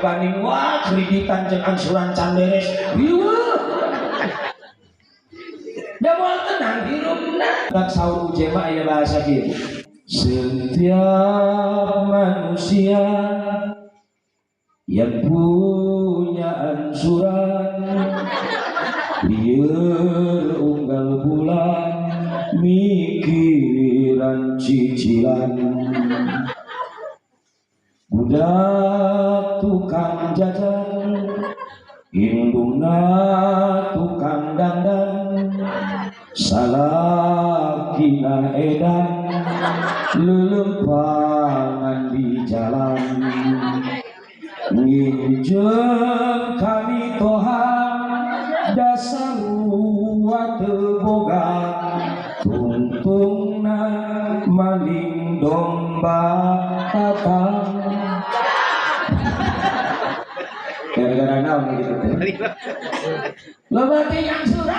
Kabanding wah kreditan jeung angsuran can beres. Riweuh. Da moal tenang hirupna. Bak saur uje mah aya bahasa kieu. Setiap manusia yang punya ansuran lieur unggal bulan mikiran cicilan budak tukang jajan indungna tukang dandan salakina edan lelempangan di jalan nginjeum kami toha dasarua teu boga tungtungna maling domba tatang. Gara-gara naon gitu teh. Loba teh angsuran.